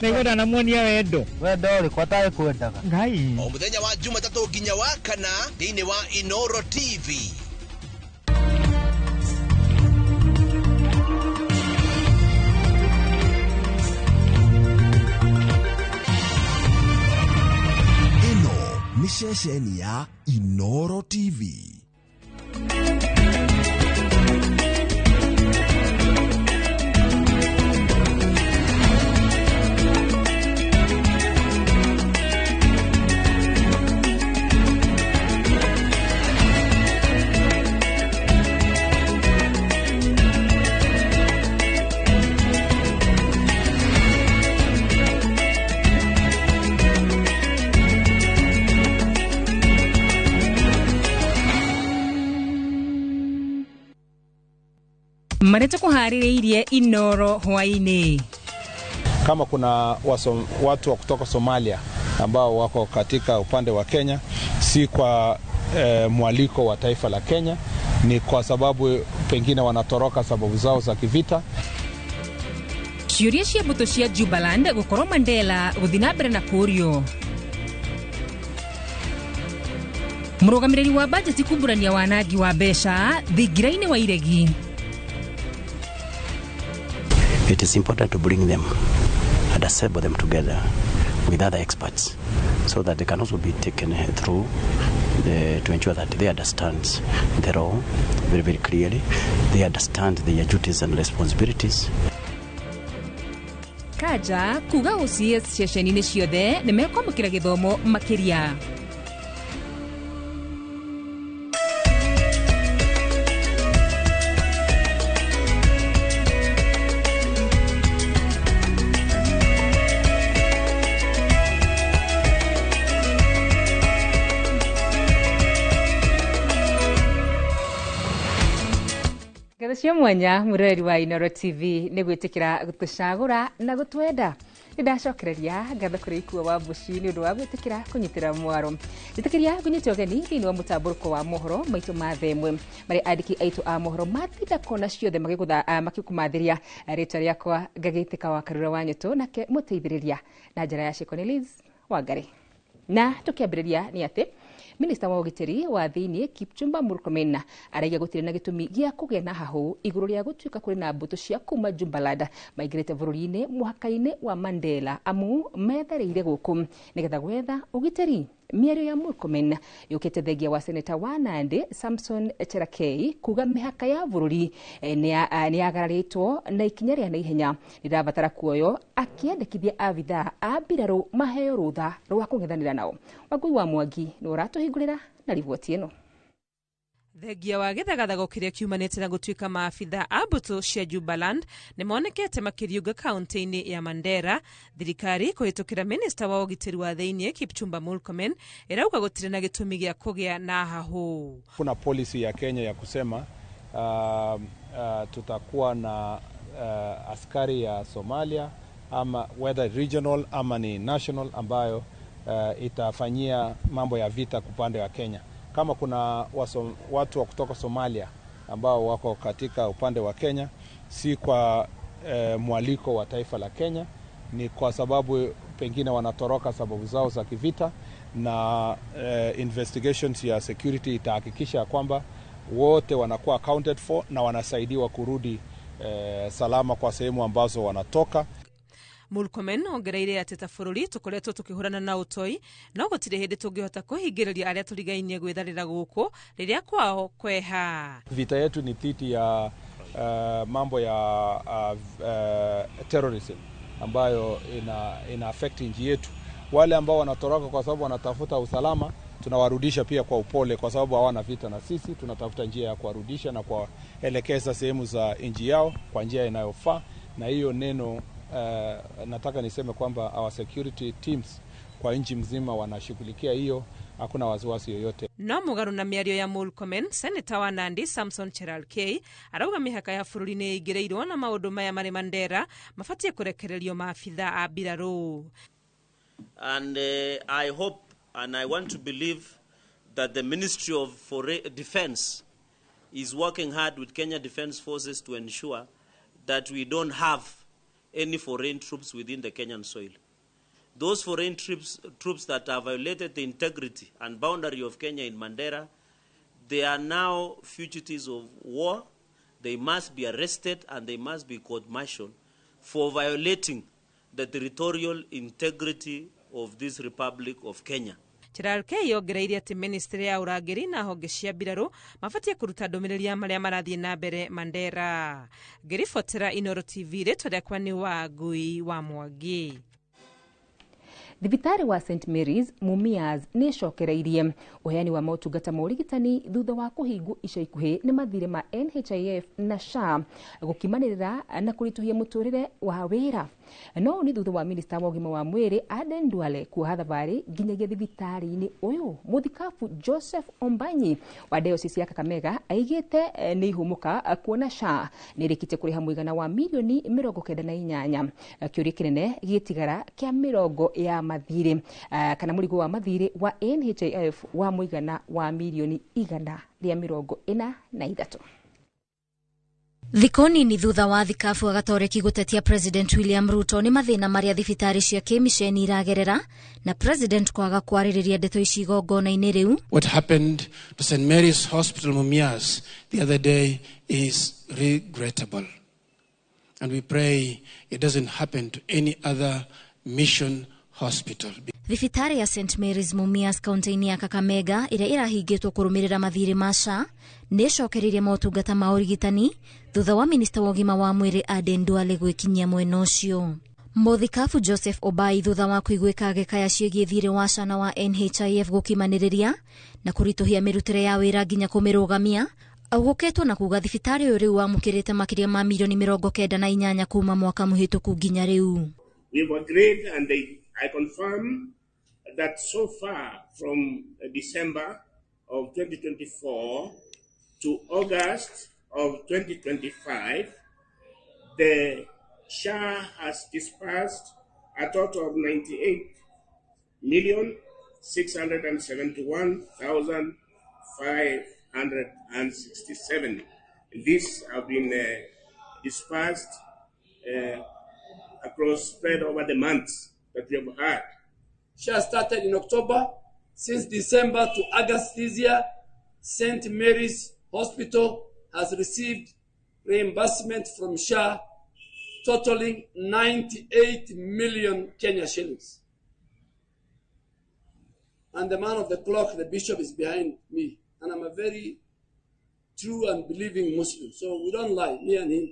Nĩngwenda namuonia wendo. Wendo ũrĩkũ atarĩ kwendaga? Ngai. O mũthenya wa Jumatatũ nginya wa kana thĩinĩ wa Inoro TV. Ĩno nĩ ceceni ya Inoro TV. Marĩa tũkũharĩrĩirie Inoro hwaĩ-inĩ. Kama kuna watu wa kutoka Somalia ambao wako katika upande wa Kenya, si kwa mwaliko wa taifa la Kenya, ni kwa sababu pengine wanatoroka sababu zao za kivita. Ciũria cia mbũtũ cia Jubaland gũkorwo Mandela gũthiĩ na mbere na kũũrio. Mũrũgamĩrĩri wa bajeti kumbũrania wanangi wa mbeca thingira-inĩ wa iregi. It is important to bring them and assemble them together with other experts so that they can also be taken through to ensure that they understand the law very, very clearly, they understand their duties and responsibilities. Kaja kuga OCS ceceni-inĩ ciothe nĩ mekwamũkĩra gĩthomo makĩria. Ngatho cia mwanya mũroreri wa Inoro TV nĩ gwĩtĩkĩra gũtũcagũra na gũtwenda. Nĩ ndacokereria ngatho kũrĩ Ikuo wa Mbuci nĩ ũndũ wa gwĩtĩkĩra kũnyitĩra mwaro. Njĩtĩkĩria ngũnyite ũgeni thĩinĩ wa mũtambũrũko wa mohoro maitũ ma thaa ĩmwe marĩa andĩki aitũ a mohoro matinda kona ciothe makĩkũmathĩria rĩtwa rĩakwa ngagĩtĩka wa Karura wa Nyũtũ nake mũteithĩrĩria na njĩra ya ciĩko nĩ Liz Wangari. Na tũkĩambĩrĩria nĩ atĩ Minista wa ũgitĩri wa thĩinĩ Kipchumba Murkomen araiga gũtirĩ na gĩtũmi gĩa kũgĩa na hahũ igũrũ rĩa gũtuĩka kũrĩ na mbũtũ cia kuma Jubaland maingĩrĩte bũrũri-inĩ mũhaka-inĩ wa Mandela amu metharĩire gũkũ nĩgetha gwetha ũgitĩri. Mĩario ya Murkomen yũkĩte thengia wa seneta wa Nandi Samson Cherargei kuga mĩhaka ya bũrũri nĩ yagararĩtwo na ikinya rĩa naihenya rĩrabatara kuoywo, akĩendekithia abithaa a mbirarũ maheo rũtha rwa kũng'ethanĩra nao. Wangui wa Mwangi nĩ ũratũhingũrĩra na riboti ĩno. Thengia wa gĩthagathago kĩrĩa kiumanĩte na gũtuĩka maabitha a mbũtũ cia Jubaland nĩ monekete makĩriũnga kaunti-inĩ ya Mandera, thirikari kũhĩtũkĩra minista wa ũgitĩri wa thĩinĩ Kipchumba Murkomen ĩrauga gũtirĩ na gĩtũmi gĩa kũgĩa na hahũ. Kuna policy ya Kenya ya kusema tutakuwa na askari ya Somalia ama whether regional ama ni national ambayo itafanyia mambo ya vita upande wa Kenya. Kama kuna watu wa kutoka Somalia ambao wako katika upande wa Kenya, si kwa mwaliko wa taifa la Kenya, ni kwa sababu pengine wanatoroka sababu zao za kivita, na investigations ya security itahakikisha kwamba wote wanakuwa accounted for na wanasaidiwa kurudi salama kwa sehemu ambazo wanatoka. Murkomen ongereire atĩ ta bũrũri tũkoretwo tũkĩhũrana na ũtoi no gũtirĩ hĩndĩ tũngĩhota kũhingĩrĩria arĩa tũrigainie gwĩtharĩra gũkũ rĩrĩa kwao kweha. Vita yetu ni dhidi ya mambo ya terrorism ambayo ina affect nchi yetu. Wale ambao wanatoroka kwa sababu wanatafuta usalama tunawarudisha pia kwa upole, kwa sababu hawana vita na sisi. Tunatafuta njia ya kuwarudisha na kuwaelekeza sehemu za nchi yao kwa njia inayofaa. Na hiyo neno nataka niseme kwamba our security teams kwa nchi mzima wanashughulikia hiyo, hakuna wasiwasi yoyote. No mũgarũ na mĩario ya Murkomen, seneta wa Nandi Samson Cherargei arauga mĩhaka ya bũrũri nĩ ĩingĩrĩirwo na maũndũ maya marĩ Mandera mabatiĩ kũrekererio maabitha a mbirarũ. And I hope and I want to believe that the Ministry of Defense is working hard with Kenya Defense Forces to ensure that we don't have any foreign troops within the Kenyan soil. Those foreign troops that have violated the integrity and boundary of Kenya in Mandera, they are now fugitives of war. They must be arrested and they must be court-martialed for violating the territorial integrity of this Republic of Kenya. Cherargei yongereire atĩ ministry ya ũrangĩri na honge cia mbirarũ mabatiĩ kũruta ndũmĩrĩri ya marĩa marathiĩ na mbere Mandera. Ngĩribotera Inooro TV, rĩtwa rĩakwa nĩ Wangui wa Mwangi. Thibitarĩ wa St Mary's Mumias nĩ ĩcokereirie ũheani wa motungata ma ũrigitani thutha wa kũhingwo ica ikuhĩ nĩ mathirĩ ma NHIF na SHA gũkimanĩrĩra na kũritũhia mũtũrĩre wa wĩra. No nĩ thutha wa minista wa ũgima wa mwĩrĩ Aden Duale kuoha thabarĩ nginyagia thibitarĩ-inĩ ũyũ. Mũthikabu Joseph Ombanyi wa diocese ya Kakamega aigĩte nĩ ihũmũka kuona SHA nĩ ĩrĩkĩtie kũrĩha mũigana wa mirioni 98. Kĩũria kĩnene gĩtigara kĩa mĩrongo ya mathirĩ kana mũrigo wa mathirĩ wa NHIF wa mũigana wa mirioni 143. Thikũ nini thutha wa thikabu agatoreki gũtetia President William Ruto nĩ mathĩna marĩa thibitarĩ cia kĩmiceni iragerera na President kwaga kwarĩrĩria ndeto ici igongona-inĩ rĩu. What happened to St Mary's Hospital Mumias the other day is regrettable, and we pray it doesn't happen to any other mission hospital. Thibitarĩ ya St Mary's Mumias kaunti-inĩ ya Kakamega ĩrĩa ĩrahingĩtwo kũrũmĩrĩra mathirĩ ma SHA nĩ ĩcokereirie motungata ma ũrigitani thutha wa minista wa ũgima wa mwĩrĩ Aden Duale gwĩkinyia mwena ũcio. Mũthikabu Joseph Obai thutha wa kũiguĩka agĩkaya ciĩgiĩ thirĩ wa SHA na wa NHIF gũkimanĩrĩria na kũritũhia mĩrutĩre ya wĩra nginya kũmĩrũgamia, augũkĩtwo na kuga thibitarĩ ũyũ rĩu wamũkĩrĩte makĩria ma mirioni 98 kuma mwaka mũhĩtũku nginya rĩu. We've agreed and I confirm that so far from December of 2024 to August of 2025, the SHA has disbursed a total of 98,671,567. These have been dispersed across, spread over the months that we have had. SHA started in October. Since December to August this year, St. Mary's Hospital has received reimbursement from SHA totaling 98 million Kenya shillings. And the man of the clock, the bishop, is behind me. And I'm a very true and believing Muslim. So we don't lie, me and him.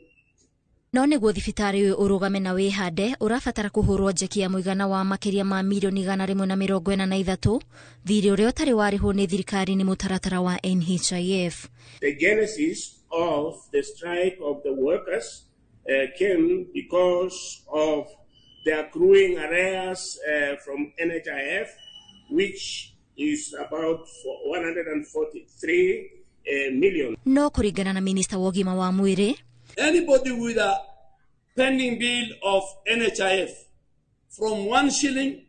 No nĩguo thibitarĩ ũyũ ũrũgame na wĩhande ũrabatara kũhũrwo njeki ya mũigana wa makĩria ma mirioni 143 thirĩ ũrĩa ũtarĩ warĩhwo nĩ thirikari nĩ mũtaratara wa NHIF. The genesis of the strike of the workers came because of the accruing arrears from NHIF, which is about 143 million. No kũringana na minista wa ũgima wa mwĩrĩ, anybody with a pending bill of NHIF from 1 shilling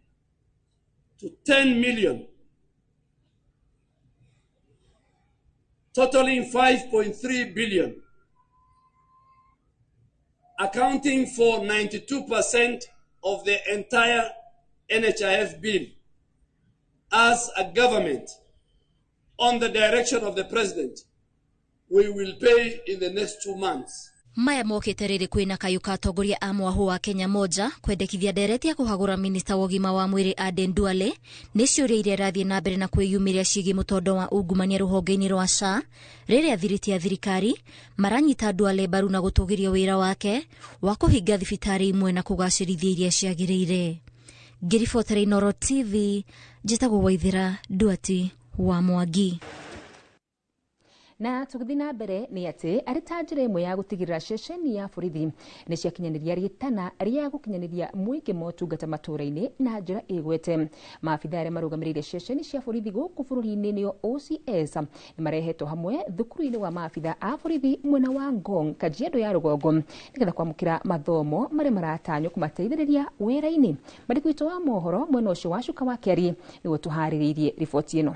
to 10 million, totaling 5.3 billion, accounting for 92% of the entire NHIF bill, as a government, on the direction of the president, we will pay in the next 2 months. Maya mokĩte rĩrĩ kwĩna kayũ ka atongoria a mwahũ wa Kenya Moja kwendekithia ndereti ya kũhagũra minista wa ũgima wa mwĩrĩ Aden Duale nĩ ciũria iria irathiĩ na mbere na kwĩyumĩria ciĩgiĩ mũtondo wa ungumania rũhonge-inĩ rwa SHA rĩrĩa thiriti ya thirikari maranyita Duale mbaru na gũtũgĩria wĩra wake wa kũhinga thibitarĩ imwe na kũgacĩrithia iria ciagĩrĩire. Ngĩribotera Inooro TV, njĩtagwo Waithĩra Nduati wa Mwangi. Na tũgĩthiĩ na mbere nĩ atĩ arĩ ta njĩra ĩmwe ya gũtigĩrĩra ceceni ya borithi nĩ ciakinyanĩria rĩtana rĩa gũkinyanĩria mũingĩ motungata matũũra-inĩ na njĩra ĩgwete. Maabitha arĩa marũgamĩrĩire ceceni cia borithi gũkũ bũrũri-inĩ nĩo OCS nĩ marehetwo hamwe thukuru-inĩ wa maabitha a borithi mwena wa Ngong, Kajiado ya rũgongo nĩgetha kwamũkĩra mathomo marĩa maratanywo kũmateithĩrĩria wĩra-inĩ. Mwandĩki witũ wa mohoro mwena ũcio wa Cuka wa Kĩari nĩwe tũharĩrĩirie riboti ĩno.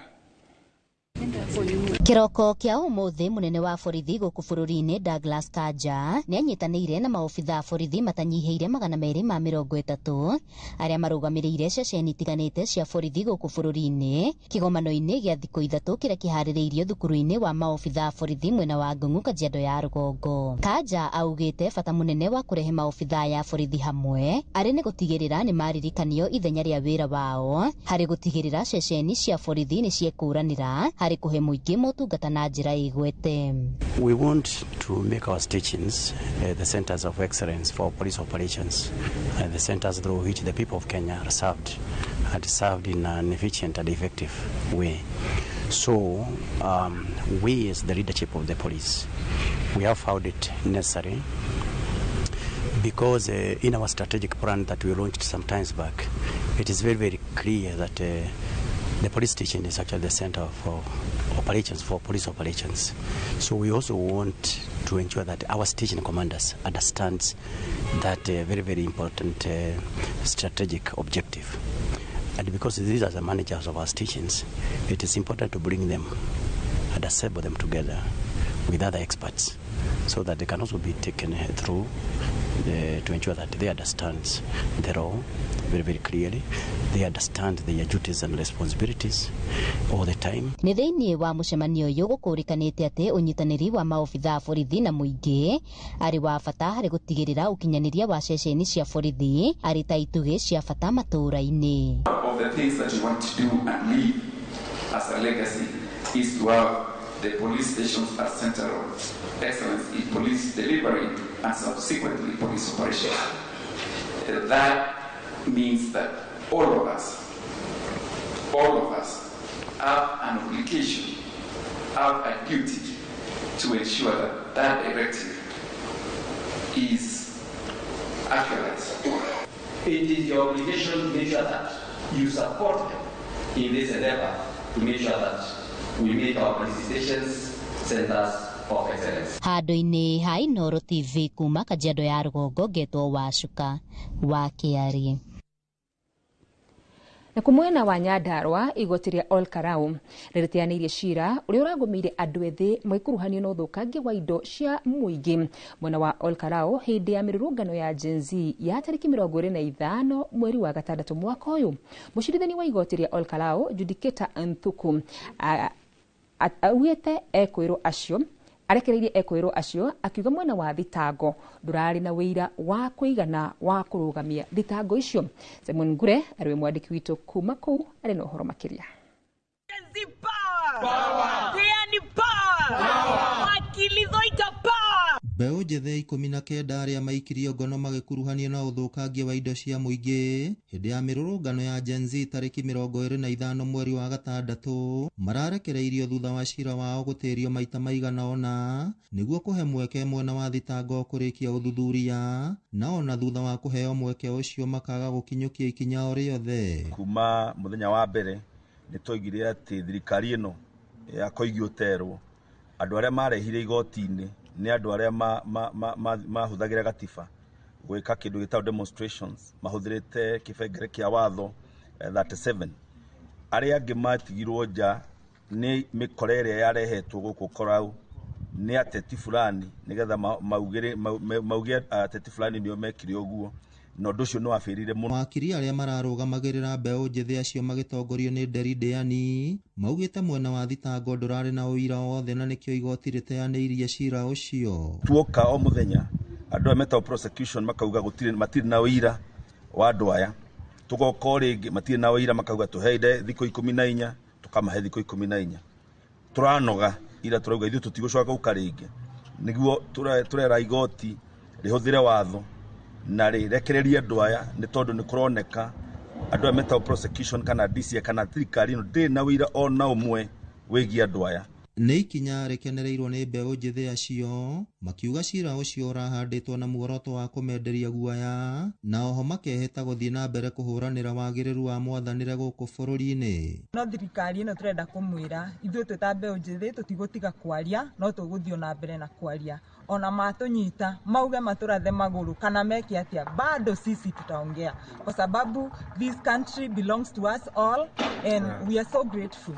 Kĩroko kĩa ũmũthĩ mũnene wa borithi gũkũ bũrũri-inĩ Douglas Kanja nĩ anyitanĩire na maobitha a borithi matanyihĩire 230 arĩa marũgamĩrĩire ceceni itiganĩte cia borithi gũkũ bũrũri-inĩ kĩgomano-inĩ gĩa thikũ 3 kĩrĩa kĩharĩrĩirio thukuru-inĩ wa maobitha a borithi mwena wa Ngũng'u Kajiado ya rũgongo. Kanja augĩte bata mũnene wa kũrehe maobitha ya borithi hamwe arĩ nĩ gũtigĩrĩra nĩ maririkanio ithenya rĩa wĩra wao harĩ gũtigĩrĩra ceceni cia borithi nĩ ciekũranĩra harĩ kũhe mũingĩ motungata na njĩra ĩgwete. We want to make our stations the centers of excellence for police operations, the centers through which the people of Kenya are served and served in an efficient and effective way. So we as the leadership of the police, we have found it necessary because in our strategic plan that we launched some times back, it is very, very clear that the police station is actually the center for operations, for police operations. So we also want to ensure that our station commanders understands that very, very important strategic objective. And because these are the managers of our stations, it is important to bring them and assemble them together with other experts so that they can also be taken through to ensure that they understand the role very, very clearly. They understand their duties and responsibilities all the time. Nĩ thĩinĩ wa mũcemanio ũyũ gũkũrĩkanĩte atĩ ũnyitanĩri wa maobitha a borithi na mũingĩ arĩ wa bata harĩ gũtigĩrĩra ũkinyanĩria wa ceceni cia borithi arĩ ta itugĩ cia bata matũũra-inĩ. Of the things that you want to do and leave as a legacy is to have the police stations as center of excellence in police delivery and subsequently police operations. That means that all of us have an obligation, have a duty to ensure that that directive is actualized. It is your obligation to make sure that you support them in this endeavor to make sure that we make our police stations centers of excellence. Handũ-inĩ ha Inooro TV kuma Kajiado ya rũgongo ngetwo Wacuka wa Kĩarĩ. Na kumwena wa Nyandarua igoti rĩa Ol Kalou rĩrĩteanĩirie cira ũrĩa ũragũmĩire andũ ethĩ magĩkuruhanio na ũthũkangia wa indo cia mũingĩ mwena wa Ol Kalou hĩndĩ ya mĩrũrũngano ya Gen Z ya tarĩki 25 mweri wa gatandatũ mwaka ũyũ. Mũcirithania wa igoti rĩa Ol Kalou Judicata Nthuku augĩte ekwĩrwo acio arekereirie ekwĩrwo acio akiuga mwena wa thitango ndũrarĩ na wĩira wa kũigana wa kũrũgamia thitango icio. Simon Ngure arĩ mwandĩki witũ kuma kũu arĩ na ũhoro makĩria. Mbeũ njĩthĩ 19 arĩa maikirio ngono magĩkuruhanio na ũthũkangia wa indo cia mũingĩ hĩndĩ ya mĩrũrũngano ya Gen Z tarĩki 25 mweri wa gatandatũ mararekereirio thutha wa cira wao gũtĩrio maita maigana ũna nĩguo kũhe mweke mwena wa thitango kũrĩkia ũthuthuria na ona thutha wa kũheo mweke ũcio makaga gũkinyũkia ikinya o rĩothe. Kuma mũthenya wa mbere nĩ twoigire atĩ thirikari ĩno ya Koigi Oterwo andũ arĩa marehire igoti-inĩ nĩ andũ arĩa mahũthagĩra gatiba gwĩka kĩndũ gĩtagwo demonstrations mahũthĩrĩte kĩbengere kĩa watho 37. Arĩa angĩ matigirwo nja nĩ mĩkora ĩrĩa yarehetwo gũkũ Korau nĩ ateti fulani nĩgetha mauge ateti fulani nĩo mekire ũguo na ũndũ ũcio nĩ wabĩrire mũno. Mawakiri arĩa mararũgamagĩrĩra mbeũ njĩthĩ acio magĩtongorio nĩ Nderi Ndĩani maugĩte mwena wa thitango ndũrarĩ na ũira wothe na nĩkĩo igoti rĩteanĩirie cira ũcio. Tuoka o mũthenya andũ aya metagwo prosecution makauga gũtirĩ matirĩ na ũira wa andũ aya, tũgoka o rĩngĩ matirĩ na ũira makauga tũheire thikũ 14, tũkamahe thikũ 14. Tũranoga ira tũrauga ithuĩ tũtigũcoka gũka rĩngĩ nĩguo tũrera igoti rĩhũthĩre watho na rĩrekererie andũ aya nĩ tondũ nĩ kũroneka andũ aya metagwo prosecution kana DCI kana thirikari ĩno ndĩrĩ na ũira ona ũmwe wĩgiĩ andũ aya. Nĩ ikinya rĩkenereirwo nĩ mbeũ njĩthĩ acio makiuga cira ũcio ũrahandĩtwo na muoroto wa kũmenderia guoya na oho makehĩta gũthiĩ na mbere kũhũranĩra wagĩrĩru wa mwathanĩre gũkũ bũrũri-inĩ. No thirikari ĩno tũrenda kũmwĩra ithuĩ twĩ ta mbeũ njĩthĩ tũtigũtiga kwaria no tũgũthiĩ na mbere na kwaria ona matũnyita mauge matũrathe magũrũ kana meke atĩa bado sisi tutaongea kwa sababu this country belongs to us all and we are so grateful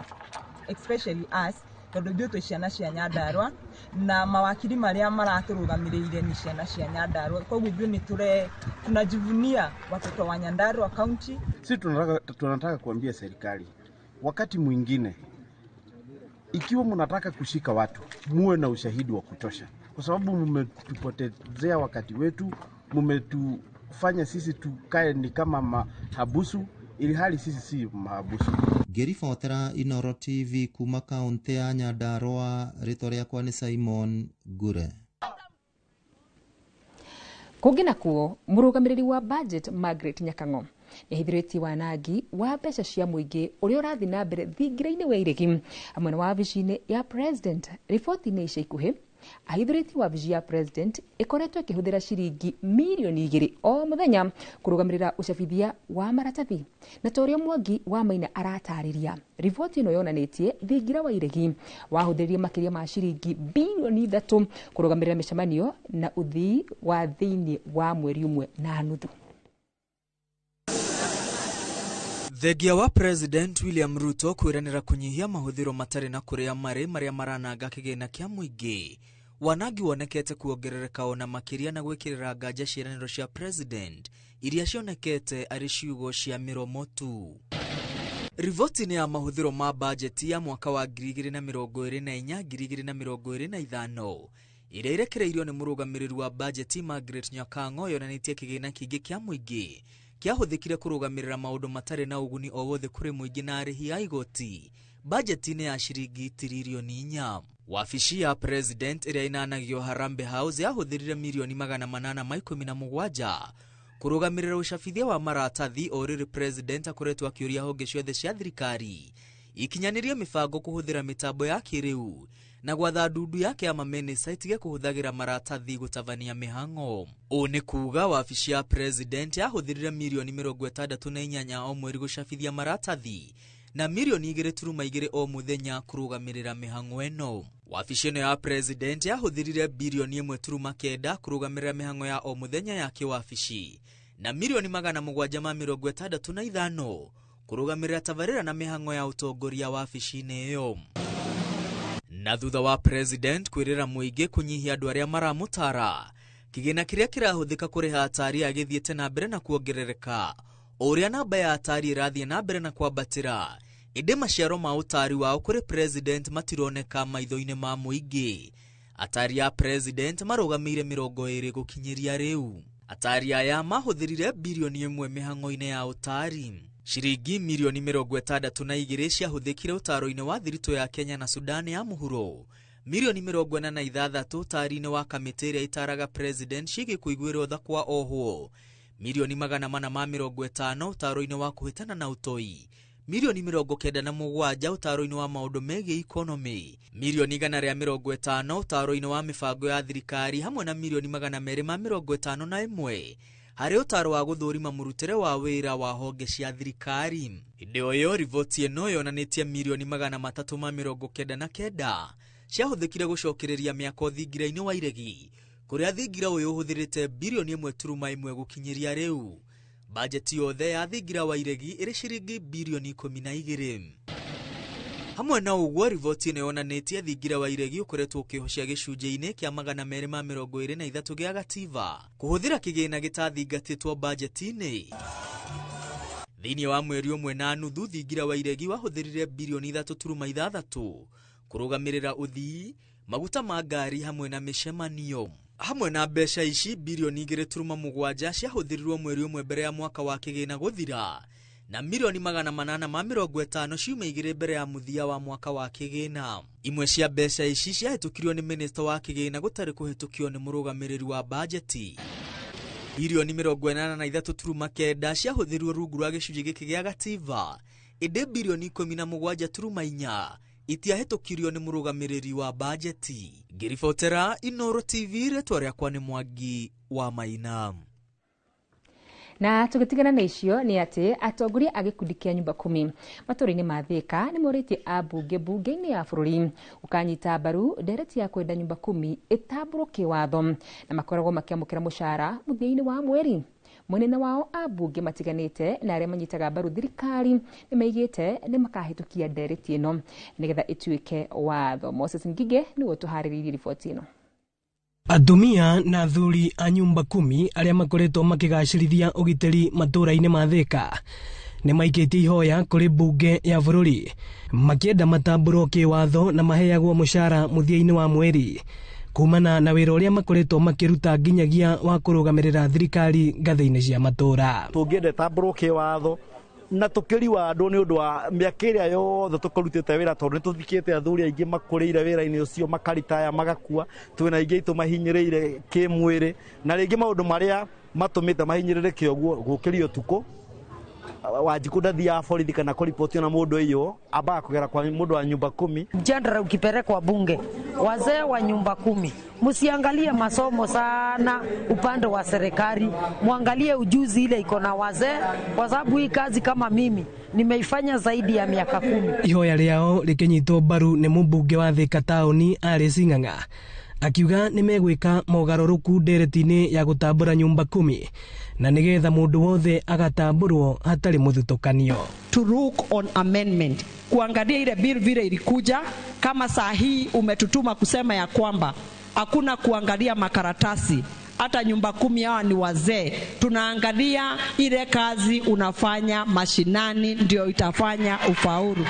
especially us, tondũ ithuĩ twĩ ciana cia Nyandarua na mawakiri marĩa maratũrũgamĩrĩire nĩ ciana cia Nyandarua, koguo ithuĩ nĩ tũre tunajivunia watoto wa Nyandarua County. Sisi tunataka kuambia serikali, wakati mwingine ikiwa mnataka kushika watu muwe na ushahidi wa kutosha, kwa sababu mmetupotezea wakati wetu, mmetufanya sisi tukae ni kama mahabusu, ili hali sisi si mahabusu. Ngĩribotera Inoro TV kuma kaũntĩ ya Nyandarua, rĩtwa rĩakwa nĩ Simon Ngure. Kũngĩ nakuo, mũrũgamĩrĩri wa budget Margaret Nyakang'o nĩahithũrĩtie wanangi wa mbeca cia mũingĩ ũrĩa ũrathiĩ na mbere thingira-inĩ wa iregi hamwe na wabici-inĩ ya president. Riboti-inĩ ica ikuhĩ ahithũrĩtie wabici ya president ĩkoretwo ĩkĩhũthĩra ciringi mirioni 2 o mũthenya kũrũgamĩrĩra ũcabithia wa maratathi. Na ta ũrĩa Mwangi wa Maina aratarĩria, riboti ĩno yonanĩtie thingira wa iregi wahũthĩrire makĩria ma ciringi birioni 3 kũrũgamĩrĩra mĩcemanio na ũthii wa thĩinĩ wa mweri 1.5. Thengia wa President William Ruto kwĩranĩra kũnyihia mahũthĩro matarĩ na kũrĩa marĩ marĩa marananga kĩgĩna kĩa mũingĩ, wanangi wonekete kuongerereka ona makĩria na gwĩkĩrĩra nganja ciĩranĩro cia President iria cionekete arĩ ciugo cia mĩromo tu. Riboti-inĩ ya mahũthĩro ma bajeti ya mwaka wa 2024 2025 ĩrĩa ĩrekereirio nĩ mũrũgamĩrĩri wa bajeti Margaret Nyakang'o yonanĩtie kĩgĩna kĩingĩ kĩa mũingĩ kĩahũthĩkire kũrũgamĩrĩra maũndũ matarĩ na ũguni o wothe kũrĩ mũingĩ na arĩhi a igoti bajeti-inĩ ya ciringi tiririoni 4. Wabici ya President ĩrĩa ĩnanagio Harambee House yahũthĩrire mirioni 817 kũrũgamĩrĩra ũcabithia wa maratathi o rĩrĩ President akoretwo akĩũria honge ciothe cia thirikari ikinyanĩrie mĩbango kũhũthĩra mĩtambo ya kĩrĩu na gwatha ndundu yake ya mamĩnĩsta itige kũhũthagĩra maratathi gũtabania mĩhang'o. Ũũ nĩ kuuga wabici ya President yahũthĩrire mirioni 68 o mweri gũcabithia maratathi na mirioni 2.2 o mũthenya kũrũgamĩrĩra mĩhang'o ĩno. Wabici ĩno ya President yahũthĩrire birioni 1.9 kũrũgamĩrĩra mĩhang'o ya o mũthenya ya kĩwabici na mirioni 765 kũrũgamĩrĩra tabarĩra na mĩhang'o ya ũtongoria wabici-inĩ ĩyo. Na thutha wa President kwĩrĩra mũingĩ kũnyihia andũ arĩa maramũtara, kĩgĩna kĩrĩa kĩrahũthĩka kũrĩha atari agĩthiĩte na mbere na kuongerereka o ũrĩa namba ya atari ĩrathiĩ na mbere na kwambatĩra, ĩndĩ maciaro ma ũtari wao kũrĩ President matironeka maitho-inĩ ma mũingĩ. Atari a President marũgamĩire 20 gũkinyĩria rĩu. Atari aya mahũthĩrire birioni 1 mĩhang'o-inĩ ya ũtari. Ciringi mirioni 62 ciahũthĩkire ũtaro-inĩ wa thiritũ ya Kenya na Sudan ya mũhuro, mirioni 46 ũtari-inĩ wa kamĩtĩ ĩrĩa ĩtaraga President ciĩgiĩ kũiguĩrwo tha kwa ohwo, mirioni 450 ũtaro-inĩ wa kũhĩtana na ũtoi, mirioni 97 ũtaro-inĩ wa maũndũ megiĩ ikonomĩ, mirioni 150 ũtaro-inĩ wa mĩbango ya thirikari hamwe na mirioni 251 harĩ ũtaro wa gũthũrima mũrutĩre wa wĩra wa honge cia thirikari. Hĩndĩ o ĩyo riboti ĩno yonanĩtie mirioni 399 ciahũthĩkire gũcokereria mĩako thingira-inĩ wa iregi, kũrĩa thingira ũyũ ũhũthĩrĩte birioni 1.1 gũkinyĩria rĩu. Bajeti yothe ya thingira wa iregi ĩrĩ ciringi birioni 12. Hamwe na ũguo, riboti ĩno yonanĩtie thingira wa iregi ũkoretwo ũkĩhocia gĩcunjĩ-inĩ kĩa 223 gĩa gativa kũhũthĩra kĩgĩna gĩtathingatĩtwo bajeti-inĩ. Thĩinĩ wa mweri 1.5 thingira wa iregi wahũthĩrire birioni 3.6 kũrũgamĩrĩra ũthii, maguta ma ngari hamwe na mĩcemanio. Hamwe na mbeca ici birioni 2.7 ciahũthĩrirwo mweri 1 mbere ya mwaka wa kĩgĩna gũthira na mirioni 850 ciumia 2 mbere ya mũthia wa mwaka wa kĩgĩna. Imwe cia mbeca ici ciahĩtũkirio nĩ minista wa kĩgĩna gũtarĩ kũhĩtũkio nĩ mũrũgamĩrĩri wa bajeti. Birioni 83.9 ciahũthĩrirwo rungu rwa gĩcunjĩ gĩkĩ gĩa gativa, ĩndĩ birioni 17.4 itiahĩtũkirio nĩ mũrũgamĩrĩri wa bajeti. Ngĩribotera Inoro TV, rĩtwa rĩakwa nĩ Mwangi wa Maina. Na tũgĩtigana na icio nĩ atĩ atongoria a gĩkundi kĩa nyumba kumi matũũra-inĩ ma Thĩka nĩ morĩtie ambunge mbunge-inĩ ya bũrũri gũkanyita mbaru ndereti ya kwenda nyumba kumi ĩtambũrwo kĩwatho na makoragwo makĩamũkĩra mũcara mũthia-inĩ wa mweri. Mwena wao ambunge matiganĩte na arĩa manyitaga mbaru thirikari nĩ maigĩte nĩ makahĩtũkia ndereti ĩno nĩgetha ĩtuĩke watho. Moses Ngige nĩwe ũtũharĩrĩirie riboti ĩno. Atumia na athuri a nyumba kumi arĩa makoretwo makĩgacĩrithia ũgitĩri matũũra-inĩ ma Thĩka nĩ maikĩtie ihoya kũrĩ mbunge ya bũrũri makĩenda matambũrwo kĩwatho na maheagwo mũcara mũthia-inĩ wa mweri kumana na wĩra ũrĩa makoretwo makĩruta nginyagia wa kũrũgamĩrĩra thirikari ngathĩ-inĩ cia matũũra. Tũngĩenda ĩtambũrwo kĩwatho na tũkĩriwandwo nĩ ũndũ wa mĩaka ĩrĩa yothe tũkũrutĩte wĩra, tondũ nĩ tũthikĩte athuri aingĩ makũrĩire wĩra-inĩ ũcio makaritaya magakua, twĩna aingĩ aitũ mahinyĩrĩire kĩmwĩrĩ, na rĩngĩ maũndũ marĩa matũmĩte mahinyĩrĩrĩke ũguo gũkĩria ũtukũ. Wanjikũ ndathiaga borithi kana kũripoti na mũndũ ĩyo, ambaga kũgera kwa mũndũ wa nyumba kumi. Mjadala ukipelekwa bunge, wazee wa nyumba kumi, msiangalie masomo sana upande wa serikali, muangalie ujuzi ile iko na wazee, kwa sababu hii kazi kama mimi nimeifanya zaidi ya miaka 10. Ihoya rĩao rĩkĩnyitwo mbaru nĩ mũmbunge wa Thĩka taũni Alice Ng'ang'a akiuga nĩ megwĩka mogarũrũku ndereti-inĩ ya gũtambũra nyumba kumi na nĩgetha mũndũ wothe agatambũrwo hatarĩ mũthutũkanio. To look on amendment, kuangalia ile bill vile ilikuja. Kama saa hii umetutuma kusema ya kwamba hakuna kuangalia makaratasi, hata nyumba kumi hawa ni wazee, tunaangalia ile kazi unafanya mashinani ndio itafanya ufaulu.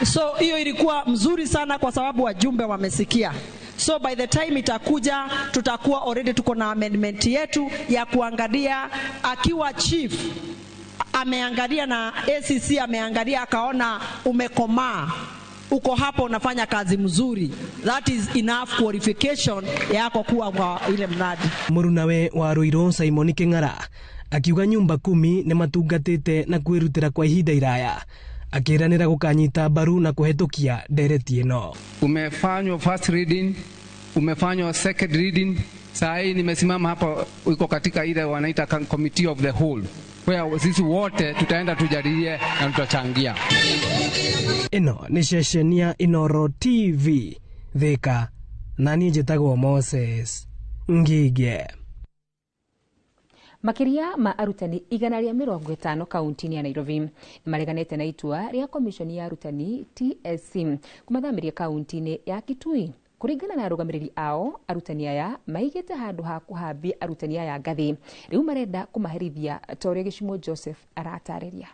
So hiyo ilikuwa mzuri sana kwa sababu wajumbe wamesikia. So by the time itakuja tutakuwa already tuko na amendment yetu ya kuangalia, akiwa chief ameangalia na ACC ameangalia akaona umekomaa, uko hapo unafanya kazi mzuri, that is enough qualification yako kuwa kwa ile mradi. Mũrunawe wa Ruiru Simon King'ara akiuga nyumba kumi nĩ matungatĩte na kwĩrutĩra kwa ihinda iraya, akĩranĩra gũkanyita mbaru na kũhetũkia ndereti ĩno. Umefanywa first reading, umefanywa second reading, saa hii nimesimama hapa, uko katika ile wanaita committee of the whole, where sisi wote tutaenda tujadilie na tutachangia. Ĩno nĩ ceceni ya Inooro TV Thĩka, na niĩ njĩtagwo Moses Ngige. Makĩria ma arutani 150 kaunti-inĩ ya Nairobi nĩmareganĩte na itua rĩa komishoni ya arutani TSC kũmathamĩria kaunti-inĩ ya Kitui. Kũringana na arũgamĩrĩri ao, arutani aya maigĩte handũ ha kũhambia arutani aya ngathĩ, rĩu marenda kũmaherithia ta ũrĩa Gĩcumo Joseph aratarĩria.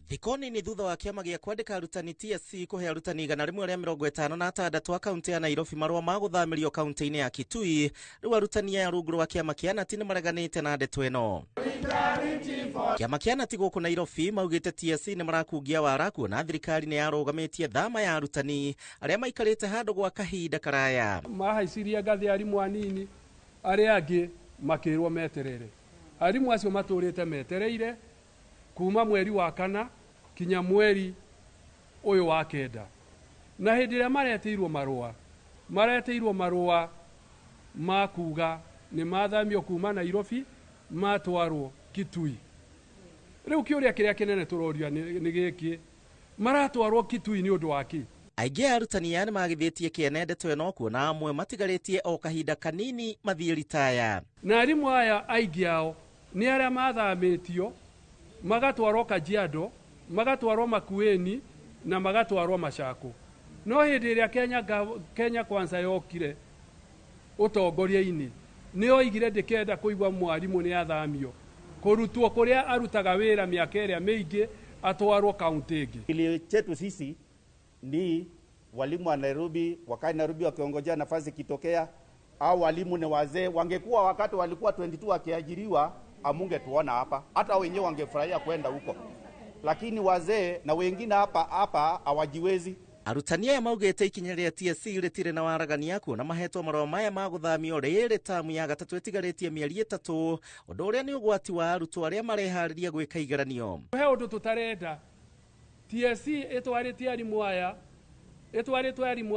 Thikũ nini thutha wa kĩama gĩa kwandĩka arutani TSC kũhe arutani 156 a kaunti ya Nairobi marũa ma gũthamĩrio kaunti-inĩ ya Kitui, rĩu arutani aya rungu rwa kĩama kĩa Nati nĩmareganĩte na ndeto ĩno. Kĩama kĩa Nati gũkũ Nairobi maugĩte TSC nĩ marakungia wara kuona thirikari nĩ yarũgamĩtie thama ya arutani arĩa maikarĩte handũ gwa kahinda karaya. Mahaicirie ngathĩ arimũ anini, arĩa angĩ makĩrwo meterere. Arimũ acio matũrĩte metereire kuma mweri wa kana kinya mweri ũyũ wa kenda, na hĩndĩ ĩrĩa maretĩirwo marũa ma kuga nĩ mathamio kuma Nairobi matwarwo Kitui. Rĩu kĩũria kĩrĩa kĩnene tũroria nĩ gĩkĩ, maratwarwo Kitui nĩ ũndũ wa kĩ? Aingĩ a arutani aya nĩmagithĩtie kĩene ndeto ĩno kuona amwe matigarĩtie o kahinda kanini mathiĩ ritaya. Na arimũ aya aingĩ ao nĩ arĩa mathamĩtio magatwarwo Kajiado, magatwarwo Makueni na magatwarwo Machakos. No hĩndĩ ĩrĩa Kenya Kwanza yokire ũtongoria-inĩ, nĩ oigire ndĩkenda kũigua mwarimũ nĩ athamio kũrutwo kũrĩa arutaga wĩra mĩaka ĩrĩa mĩingĩ atwarwo kaunti ĩngĩ. Kilio chetu sisi ni walimu wa Nairobi wakae Nairobi wakiongojea nafasi ikitokea, au walimu ni wazee. Wangekuwa wakati walikuwa 22 wakiajiriwa, amungetuona hapa, hata wenyewe wangefurahia kwenda huko, lakini wazee na wengine hapa hapa hawajiwezi. Arutani aya maugĩte ikinya rĩa TSC rĩtirĩ na waragania kuona mahetwo marũa maya ma gũthamio rĩrĩ tamu ya gatatũ ĩtigarĩtie mĩeri 3, ũndũ ũrĩa nĩ ũgwati wa arutwo arĩa mareharĩria gwĩka igeranio. He ũndũ tũtarenda, TSC ĩtwarĩte arimũ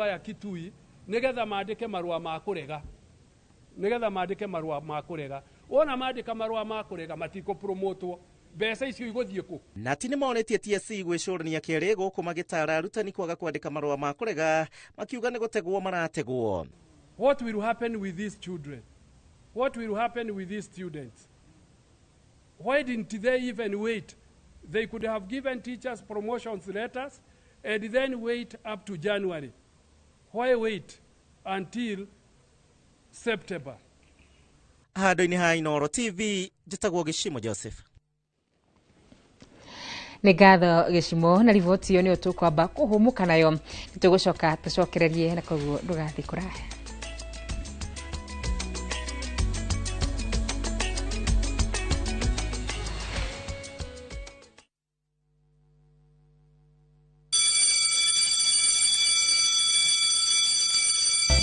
aya Kitui nĩgetha mandĩke marũa ma kũrega, wona mandĩka marũa ma kũrega matikũpromotwo, mbeca icio igũthiĩ kũ? Nati nĩmonetie TSC gwĩcũrania kerĩ gũkũ magĩtara arutani kwaga kwandĩka marũa ma kũrega, makiuga nĩ gũtegwo marategwo. What will happen with these children? What will happen with these students? Why didn't they even wait? They could have given teachers promotions letters and then wait up to January. Why wait until September? Handũ-inĩ ha Inooro TV njĩtagwo Gĩcimo Joseph. Nĩ ngatho Gĩcimo na riboti ĩyo nĩyo tũkwamba kũhũmũka nayo, nĩtũgũcoka tũcokererie na koguo ndũgathiĩ kũraya.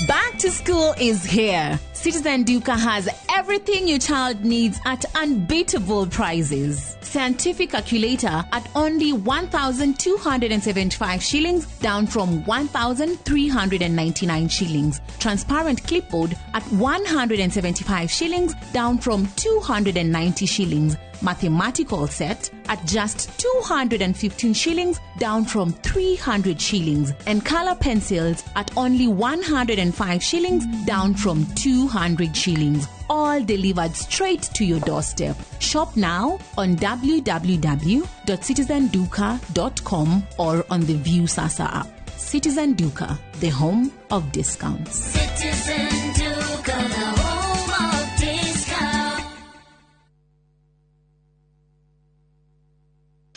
Back to school is here. Citizen Duka has everything your child needs at unbeatable prices. Scientific calculator at only 1,275 shillings, down from 1,399 shillings. Transparent clipboard at 175 shillings, down from 290 shillings. Mathematical set at just 215 shillings, down from 300 shillings. And color pencils at only 105 shillings, down from 200 shillings. All delivered straight to your doorstep. Shop now on www.citizenduka.com or on the View Sasa app. Citizen Duka, the home of discounts. Citizen Duka, the home of discounts.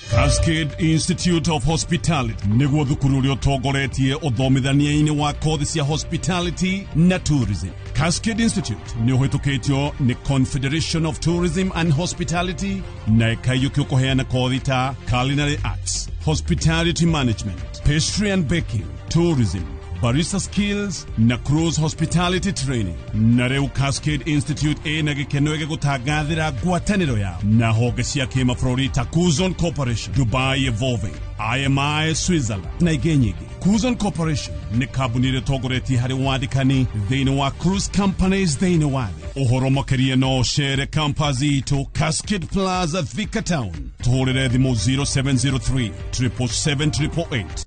Cascade Institute of Hospitality nĩguo thukuru ũrĩa ũtongoretie ũthomithania-inĩ wa kothi cia hospitality na tourism. Cascade Institute nĩ ũhĩtũkĩtio nĩ Confederation of Tourism and Hospitality na ĩkaiyũkio kũheana kothi ta culinary arts, hospitality management, pastry and baking, tourism, barista skills na cruise hospitality training. Na rĩu Cascade Institute ĩna gĩkeno gĩgũtangathĩra ngwatanĩro yao na honge cia kĩmabũrũri ta Kuzon Corporation, Dubai Evolving, IMI Switzerland na ingĩ nyingĩ. Kuzon Corporation nĩ kambuni ĩrĩa ĩtongoretie harĩ wandĩkani thĩinĩ wa cruise companies thĩinĩ wa thĩ. Ũhoro makĩria no ũcere campus itũ Cascade Plaza, Thika Town. Tũhũrĩre thimũ 0703 777 888.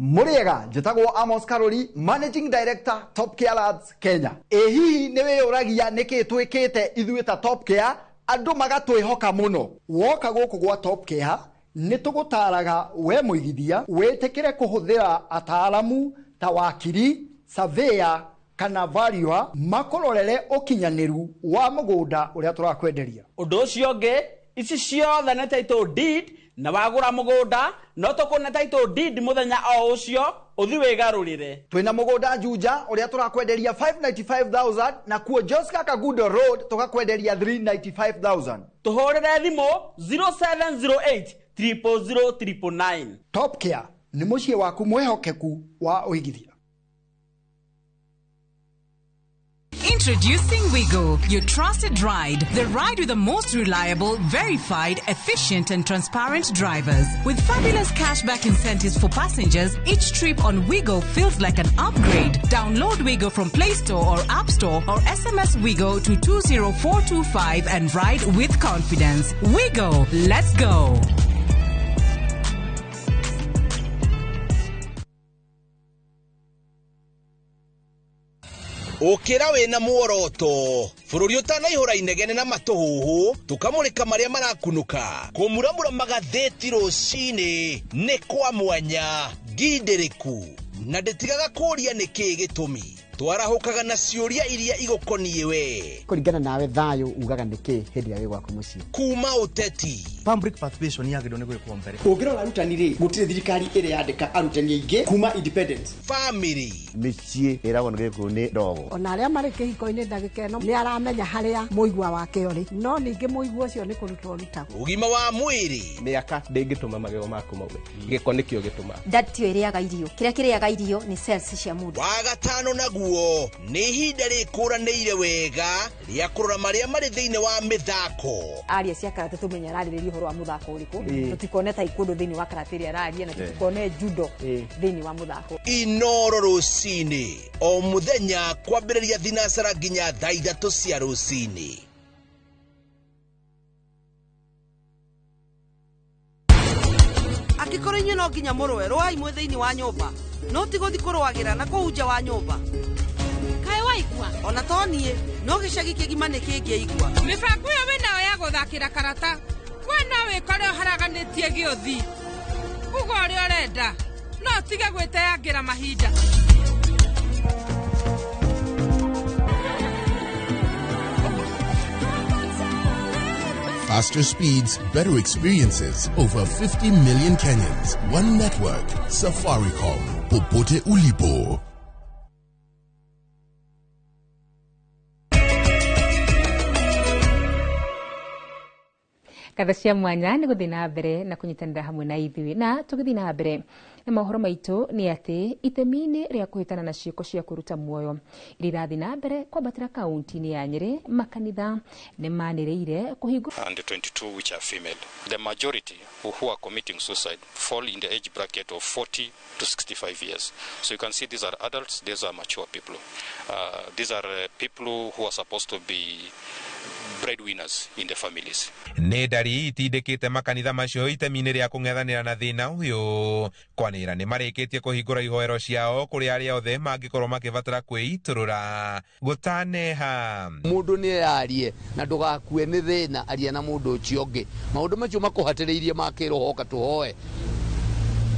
Mũrĩega, njĩtagwo Amos Karori, Managing Director, Top Care Labs Kenya. Ĩ hihi nĩ wĩyũragia nĩkĩ twĩkĩte ithuĩ ta Top Care andũ magatwĩhoka mũno? Woka gũkũ gwa Top Care nĩ tũgũtaraga we mũigithia wĩtĩkĩre kũhũthĩra ataaramu ta wakiri, surveyor kana valuer makũrorere ũkinyanĩru wa mũgũnda ũrĩa tũrakwenderia. Ũndũ ũcio ũngĩ, ici ciothe nĩ title deed, na wagũra mũgũnda no tũkũne title deed mũthenya o ũcio ũthi wĩgarũrĩre. Twĩna mũgũnda Juja ũrĩa tũrakwenderia 595,000 na kuo Joska Kagudo Road tũgakwenderia 395,000. Tũhũrĩre thimũ 0708 000 999. Top Care nĩ mũciĩ waku mwĩhokeku wa ũigithia. Introducing Wigo, your trusted ride. The ride with the most reliable, verified, efficient and transparent drivers. With fabulous cashback incentives for passengers, each trip on Wigo feels like an upgrade. Download Wigo from Play Store or App Store or SMS Wigo to 20425 and ride with confidence. Wigo, let's go. Ũkĩra wĩna muoroto bũrũri ũtanaihũra inegene na matũhũhũ tũkamũrĩka marĩa marakunũka kũmuramura magathĩti rũcinĩ nĩ kwa mwanya ngindĩrĩku na ndĩtigaga kũũria nĩkĩĩ gĩtũmi twarahũkaga na ciũria iria igũkoniĩ we kũringana nawe thayũ ugaga nĩkĩ hĩndĩ ĩrĩa wĩ gwaku mũciĩ kuma ũteti public participation yagĩrĩirwo nĩ gwĩkwo mbere ũngĩrora arutani rĩ gũtirĩ thirikari ĩrĩ yandĩka arutani aingĩ kuma independence family mĩciĩ ĩragwo nĩ gĩkũyũ nĩ ndogo ona arĩa marĩ kĩhiko-inĩ ndagĩka ĩno nĩ aramenya harĩa mũigua wake ũrĩ no ningĩ mũigua ũcio nĩ kũrutwo ũrutagwo ũgima wa mwĩrĩ mĩaka ndĩngĩtũma magego maku maume gĩko nĩkĩo gĩtũmaga ndatio ĩrĩaga irio kĩrĩa kĩrĩaga irio nĩ cells cia mũndũ wa gatano naguo nĩ ihinda rĩkũranĩire wega rĩa kũrora marĩa marĩ thĩinĩ wa mĩthako aria cia karate tũmenye ararĩrĩria ũhoro wa mũthako ũrĩkũ tũtikone taekwondo thĩinĩ wa karate ĩrĩa araria na tũtikone judo thĩinĩ wa mũthako. Inoro rũcinĩ o mũthenya kwambĩrĩria thinacara nginya thaa 3 cia rũcinĩ. Angĩkorwo inyuĩ no nginya mũrũe, rũai mwĩ thĩinĩ wa nyũmba, no ti gũthiĩ kũrũagĩra na kũu nja wa nyũmba. Kaĩ waigua? Ona to niĩ, no gĩcagi kĩgima nĩ kĩngĩigua. Mĩbango ĩyo wĩnayo ya gũthakĩra karata, we no wĩkore ũharaganĩtie gĩũthi. Uga ũrĩa ũrenda, no ũtige gwĩteangĩra mahinda. Faster speeds, better experiences. Over 50 million Kenyans. One network. Safaricom. Popote ulipo. Ngatho cia mwanya nĩ gũthiĩ na mbere na kũnyitanĩra hamwe na ithuĩ, na tũgĩthiĩ na mbere na mohoro maitũ nĩ atĩ itemi-inĩ rĩa kũhĩtana na ciĩko cia kũruta muoyo iria irathiĩ na mbere kwambatĩra kaunti-inĩ ya Nyĩrĩ, makanitha nĩ manĩrĩire kũhingũra and 22 which are female. The majority who are committing suicide fall in the age bracket of 40 to 65 years. So you can see these are adults, these are mature people. These are people who are supposed to be breadwinners in the families. Nĩ ndari itindĩkĩte makanitha macio itemi-inĩ rĩa kũng'ethanĩra na thĩna ũyũ, kwanĩrĩra nĩ marĩkĩtie kũhingũra ihoero ciao kũrĩ arĩa othe mangĩkorwo makĩbatara kwĩitũrũra gũtaneha. Mũndũ nĩ arie na ndũgakue nĩ thĩna, aria na mũndũ ũcio ũngĩ. Maũndũ macio makũhatĩrĩirie ma kĩroho tũhoe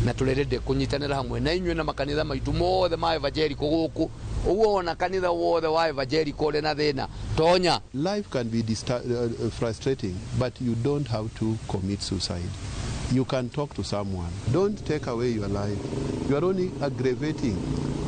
na tũrerende kũnyitanĩra hamwe na inyuĩ na makanitha maitũ mothe ma evangelical gũkũ. Ũguo wona kanitha wothe wa evangelical ũrĩ na thĩna, tonya. Life can be frustrating, but you don't have to commit suicide. You can talk to someone. Don't take away your life. You are only aggravating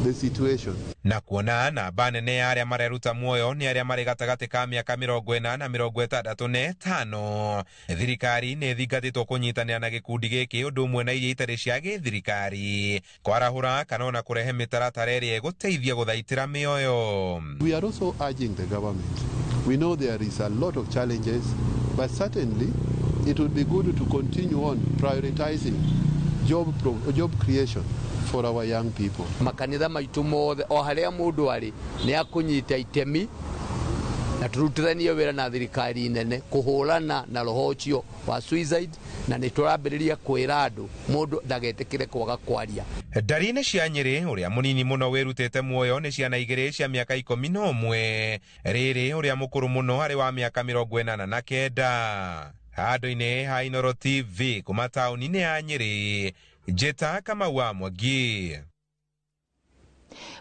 the situation. Na kuona namba nene ya arĩa mareruta muoyo nĩ arĩa marĩ gatagatĩ ka mĩaka 40 na 65, thirikari nĩ ĩthingatĩtwo kũnyitanĩra na gĩkundi gĩkĩ ũndũ ũmwe na iria itarĩ cia gĩthirikari kwarahũra kana ona kũrehe mĩtaratara ĩrĩa ĩgũteithia gũthaitĩra mĩoyo. We are also urging the government. We know there is a lot of challenges, but certainly it would be good to continue on prioritizing job creation for our young people. Makanitha maitũ mothe o harĩa mũndũ arĩ nĩ akũnyita itemi na tũrutithanie wĩra na thirikari nene kũhũrana na roho ũcio wa suicide, na nĩ tũrambĩrĩria kwĩra andũ mũndũ ndagetĩkĩre kwaga kwaria. Ndari-inĩ cia Nyĩrĩ, ũrĩa mũnini mũno wĩrutĩte muoyo nĩ ciana igĩrĩ cia mĩaka 11, rĩrĩ ũrĩa mũkũrũ mũno arĩ wa mĩaka 89. Handũ-inĩ ha Inooro TV kuma taũni-inĩ ya Nyĩrĩ, Njĩta Kamau wa Mwangi.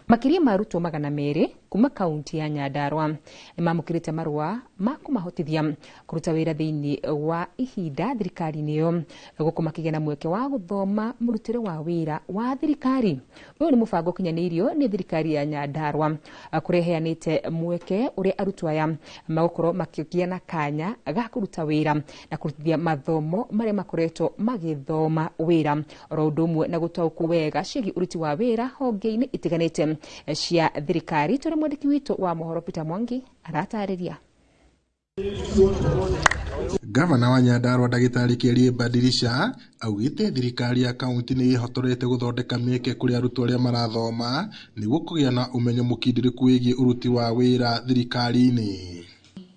Makĩria ma arutwo 200 kuma kaunti ya Nyandarua nĩmamũkĩrĩte marũa ma kũmahotithia kũruta wĩra thĩinĩ wa ihinda thirikari-inĩ ĩyo, gũkũ makĩgĩa na mweke wa gũthoma mũrutĩre wa wĩra wa thirikari. Ũyũ nĩ mũbango ũkinyanĩirio nĩ thirikari ya Nyandarua kũrĩa ĩheanĩte mweke ũrĩa arutwo aya magũkorwo makĩgĩa na kanya ga kũruta wĩra na kũrutithia mathomo marĩa makoretwo magĩthoma wĩra, oro ũndũ ũmwe na gũtaũkwo wega ciĩgiĩ ũruti wa wĩra honge-inĩ itiganĩte cia thirikari. Tũrĩ mwandĩki witũ wa mohoro Peter Mwangi aratarĩria. Gavana wa Nyandarua ndagĩtarĩ Kĩarie Badirisha augĩte thirikari ya kaunti nĩ ĩhotorete gũthondeka mĩeke kũrĩ arutwo arĩa marathoma nĩguo kũgĩa na ũmenyo mũkindĩrĩku wĩgiĩ ũruti wa wĩra thirikari-inĩ.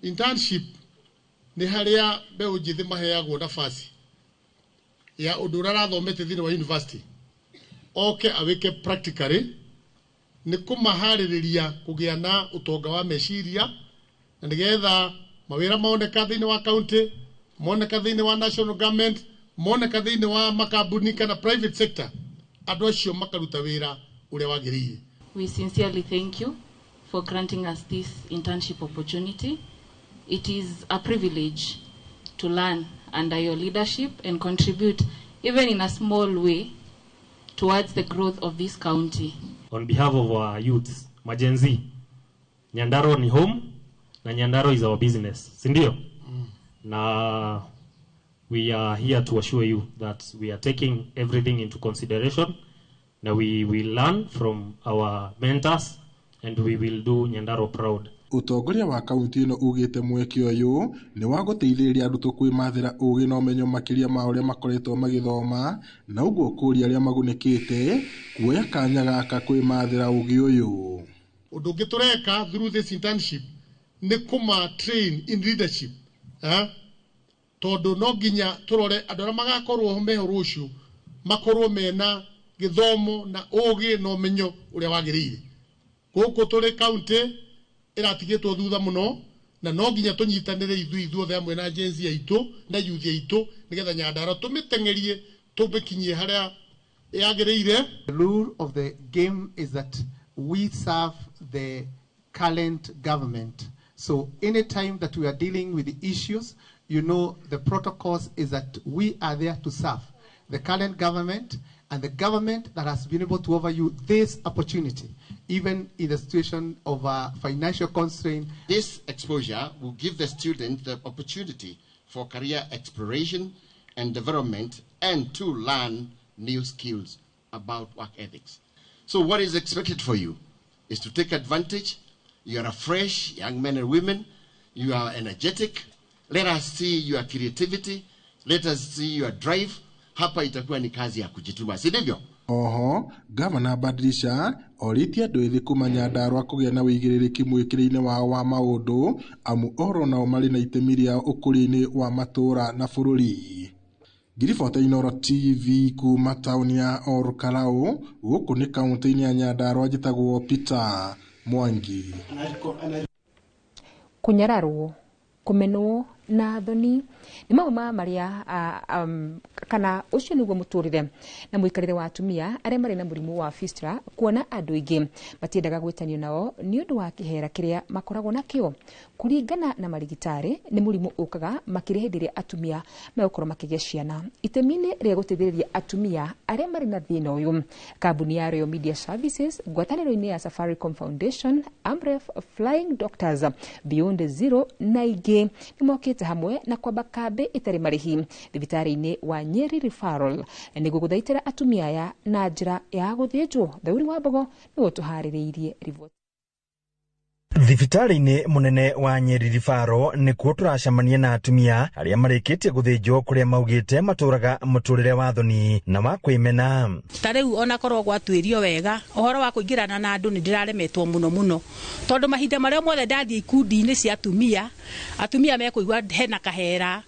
Internship nĩ harĩa mbeũ njĩthĩ maheagwo nafasi ya ũndũ ũrĩa arathomete thĩinĩ wa university oke awĩke practically, nĩ kũmaharĩrĩria kũgĩa na ũtonga wa meciria na nĩgetha mawĩra moneka thĩinĩ wa county, moneka thĩinĩ wa national government, moneka thĩinĩ wa makambuni kana private sector, andũ acio makaruta wĩra ũrĩa wagĩrĩire. We sincerely thank you for granting us this internship opportunity. It is a privilege to learn under your leadership and contribute even in a small way towards the growth of this county. On behalf of our youths, Majenzi, Nyandarua ni home na Nyandarua is our business, si ndio? Na we are here to assure you that we are taking everything into consideration. Na we will learn from our mentors and we will do Nyandarua proud. Ũtongoria wa kaunti ĩno ugĩte mweke ũyũ nĩ wa gũteithĩrĩria arutwo kwĩmathĩra ũgĩ na ũmenyo makĩria ma ũrĩa makoretwo magĩthoma, na ũguo kũria arĩa magunĩkĩte kuoya kanya gaka kwĩmathĩra ũgĩ ũyũ. Ũndũ ũngĩ tũreka through this internship nĩ kũma train in leadership, tondũ no nginya tũrore andũ arĩa magakorwo meho rũciũ Makorwo mena gĩthomo na ũgĩ na ũmenyo ũrĩa wagĩrĩire. Gũkũ tũrĩ county ĩratigĩtwo thutha mũno na no nginya tũnyitanĩre ithuĩ ithuothe hamwe na Gen Z aitũ na youth aitũ nĩgetha Nyandarua tũmĩteng'erie tũmĩkinyie harĩa yagĩrĩire. The rule of the game is that we serve the current government. So anytime that we are dealing with the issues, you know, the protocols is that we are there to serve the current government and the government that has been able to offer you this opportunity, even in the situation of a financial constraint. This exposure will give the student the opportunity for career exploration and development and to learn new skills about work ethics. So what is expected for you is to take advantage. You are fresh young men and women. You are energetic. Let us see your creativity. Let us see your drive. Hapa itakuwa ni kazi ya kujituma, si ndivyo? Oho, Gavana Badilisha orĩtie andũ ethĩ kuma Nyandarua kũgĩa na wĩigĩrĩrĩki mwĩkĩre-inĩ wao wa maũndũ amu oro nao marĩ na itemi rĩao ũkũria-inĩ wa matũũra na bũrũri. Ngiribota Inooro TV kuma taũni ya Olkalou gũkũ nĩ kaũntĩ-inĩ ya Nyandarua njĩtagwo Peter Mwangi. Kũnyararwo, kũmenwo na thoni nĩ mamwe ma marĩa kana ũcio nĩguo mũtũrĩre na mũikarĩre wa atumia arĩa marĩ na mũrimũ wa fistula, kuona andũ aingĩ matiendaga gwĩtanio nao nĩ ũndũ wa kĩhera kĩrĩa makoragwo nakĩo. Kũringana na marigitari, nĩ mũrimũ ũkaga makĩria hĩndĩ ĩrĩa atumia megũkorwo makĩgĩa ciana. Itemi-inĩ rĩa gũteithĩrĩria atumia arĩa marĩ na thĩna ũyũ, kambuni ya Royal Media Services ngwatanĩro-inĩ ya Safaricom Foundation, Amref, Flying Doctors, Beyond Zero na ingĩ nĩ mokĩte hamwe na kwamba kambĩ ĩtarĩ marĩhi thibitarĩ-inĩ wa Nyeri Referral nĩguo gũthaitĩra atumia aya na njĩra ya gũthĩnjwo. Thauri wa Mbogo nĩwe ũtũharĩrĩirie riboti. Thibitarĩ-inĩ mũnene wa Nyeri Referral nĩkuo tũracemania na atumia arĩa marĩkĩtie gũthĩnjwo kũrĩa maugĩte matũraga mũtũrĩre wa thoni na wa kwĩmena. Ta rĩu onakorwo gwatuĩrio wega ũhoro wa kũingĩrana na andũ nĩ ndĩraremetwo mũno mũno, tondũ mahinda marĩa mothe ndathiĩ ikundi-inĩ cia atumia, atumia mekũigua hena kahera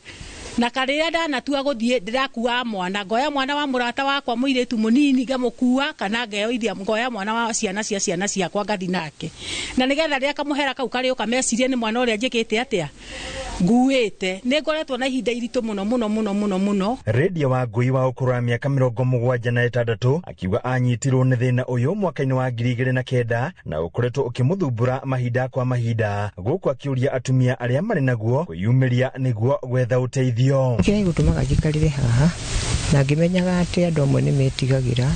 na karĩrĩa ndanatua gũthiĩ ndĩrakua mwana, ngoya mwana wa mũrata wakwa mũirĩtu mũnini ngamũkua, kana ngeoithia ngoya mwana wa ciana cia ciana ciakwa ngathi nake, na nĩgetha rĩrĩa kamũhera kau karĩũka mecirie nĩ mwana ũrĩa njĩkĩte atĩa nguĩte. Nĩ ngoretwo na ihinda iritũ mũno mũno mũno mũno mũno. Rendia wa ngui wa ũkũrũ wa mĩaka 76 akiuga anyitirwo nĩ thĩna ũyũ mwaka-inĩ wa 2009 na ũkoretwo ũkĩmũthumbũra mahinda kwa mahinda, gũkũ akĩũria atumia arĩa marĩ naguo kwĩyumĩria nĩguo gwetha ũteithio. Kĩrĩa gĩgũtũmaga njikarĩre haha na ngĩmenyaga atĩ andũ amwe nĩ metigagĩra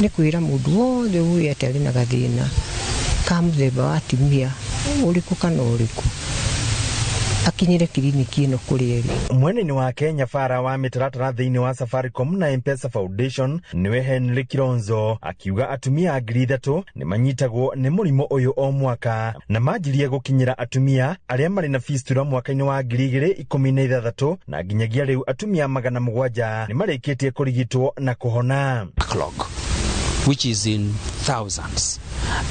nĩ kwĩra mũndũ wothe ũĩ atĩ arĩ na gathĩna ka mũthemba wa atumia ũrĩkũ kana ũrĩkũ akinyire kiriniki ĩno kũrĩa ĩrĩ. Mwena-inĩ wake nyabara wa mĩtaratara thĩinĩ wa Safaricom na M-Pesa Foundation nĩwe Henry Kilonzo akiuga atumia 3,000 nĩ manyitagwo nĩ mũrimũ ũyũ o mwaka na manjirie gũkinyĩra atumia arĩa marĩ na fistula mwaka-inĩ wa 2016 na nginyagia rĩu atumia 700 nĩ marĩkĩtie kũrigitwo na kũhona. Backlog, which is in thousands,